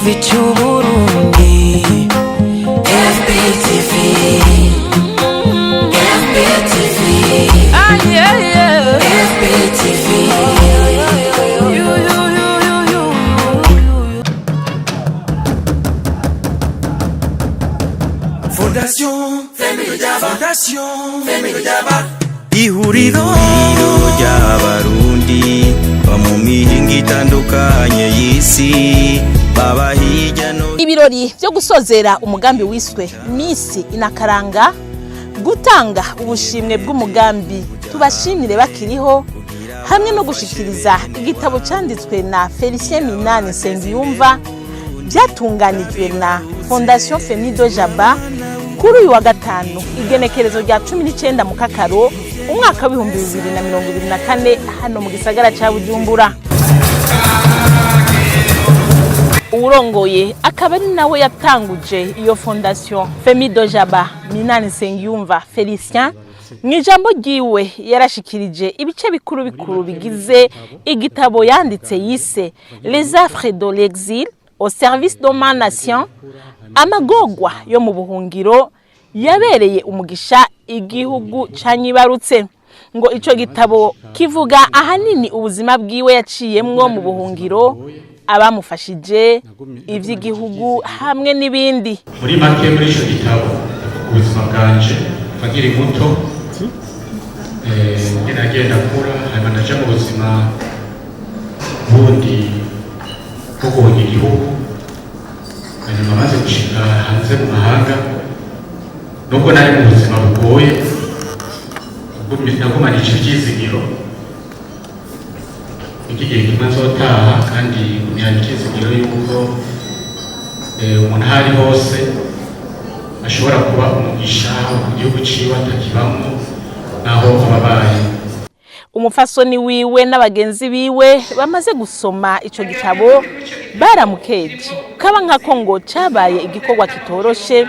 Kivi c'Uburundi, FPTV, FPTV, ah, yeah. FPTV. You, you, you, you, you, you. Fondation Fondation Ihuriro ry'Abarundi ba mu mihingo itandukanye y'isi, baba hirya no Ibirori byo gusozera umugambi wiswe Miss Inakaranga, gutanga ubushimwe bw'umugambi Tubashimire Bakiriho, hamwe no gushikiriza igitabo cyanditswe na Felicien Minani Nsengiyumva, byatunganijwe na Fondation Femido Jaba kuri uyu wa gatanu, igenekerezo rya 19 Mukakaro, umwaka wa 2024, hano mu gisagara ca Bujumbura. Uwurongoye akaba ari nawe yatanguje iyo Fondation Femido Jaba, Minani Nsengiyumva Felicien, mu ijambo ryiwe yarashikirije ibice bikuru bikuru bigize igitabo yanditse yise "Les affres de l'exil au service de ma nation", amagorwa yo mu buhungiro yabereye umugisha igihugu canyibarutse. Ngo ico gitabo kivuga ahanini ubuzima bwiwe yaciyemwo mu buhungiro, abamufashije, ivy'igihugu hamwe n'ibindi. Muri make, muri ico gitabo ubuzima bwanje kuva nkiri muto, ngenda agenda akura, hanyuma ndaja mu buzima bundi bwo guhunga igihugu, hanyuma maze gushika hanze mu mahanga, nubwo nari mu buzima bugoye, nagumanije ivyizigiro iki gihe kimwe nzotaha, kandi ngumyana ivyizigiro yuko umuntu aho ari hose ashobora kuba umugisha ku gihugu ciwe atakibamwo naho ababaye. Umufasoni wiwe n'abagenzi biwe bamaze gusoma ico gitabo baramukeje, kaba nkako ngo cabaye igikorwa kitoroshe,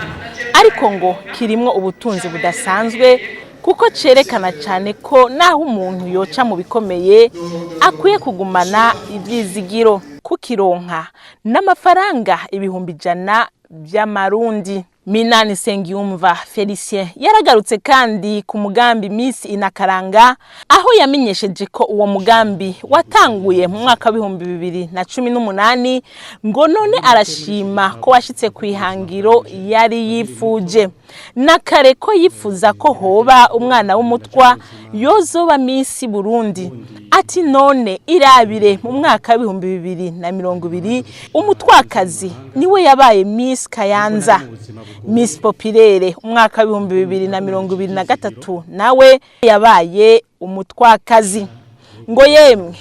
ariko ngo kirimwo ubutunzi budasanzwe, kuko cerekana cane ko naho umuntu yoca mu bikomeye akwiye kugumana ivyizigiro. Kukironka n'amafaranga 100,000 vy'amarundi. Minani Nsengiyumva Felicien yaragarutse kandi ku mugambi Miss Inakaranga, aho yamenyesheje ko uwo mugambi watanguye mu mwaka wa 2018, ngo none arashima ko washitse ku ihangiro yari yifuje na kare, ko yifuza ko hoba umwana w'umutwa yozoba Miss Burundi. Ati none irabire mu mwaka wa 2020, umutwakazi niwe yabaye Miss Kayanza, Miss Populaire umwaka wa 2023 nawe yabaye umutwakazi. Ngo yemwe,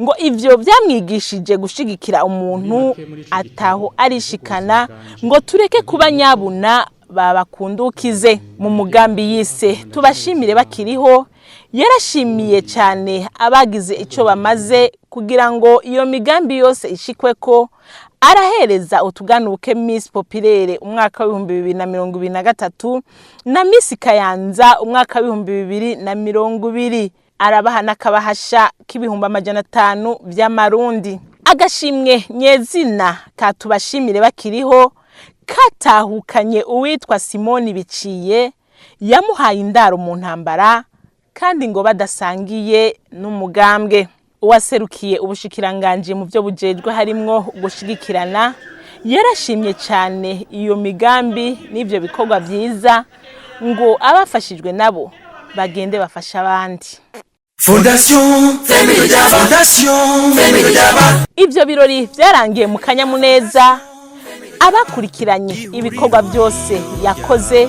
ngo ivyo byamwigishije gushigikira umuntu ataho arishikana, ngo tureke kuba nyabuna babakundukize. Mu mugambi yise Tubashimire Bakiriho, yarashimiye cyane abagize icyo bamaze kugira ngo iyo migambi yose ishikwe, ko arahereza utuganuke Miss Populaire umwaka wa 2023 na Miss Kayanza umwaka wa 2020, arabaha n'akabahasha k'500,000 vy'amarundi. Agashimwe nyezina ka Tubashimire Bakiriho katahukanye uwitwa Simoni Biciye, yamuhaye indaro mu ntambara, kandi ngo badasangiye n'umugambwe. Uwaserukiye ubushikiranganji mu byo bujejwe harimwo gushigikirana yarashimye cyane iyo migambi n'ivyo bikorwa vyiza, ngo abafashijwe nabo bagende bafasha abandi. Fondation Fondation Ivyo birori vyarangiye mu kanyamuneza, abakurikiranye ibikorwa byose yakoze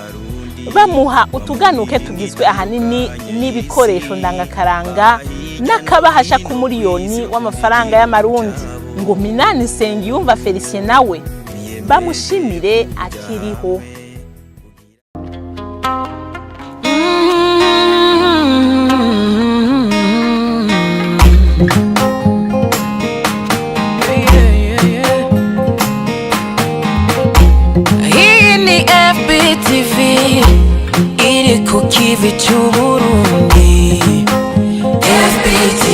bamuha utuganuke tugizwe ahanini n'ibikoresho ndangakaranga n'akabahasha k'umuriyoni w'amafaranga y'amarundi. Ngo Minani Nsengiyumva Felicien nawe bamushimire akiriho. Hii ni FBTV iri ku kivi c'Uburundi, FBTV.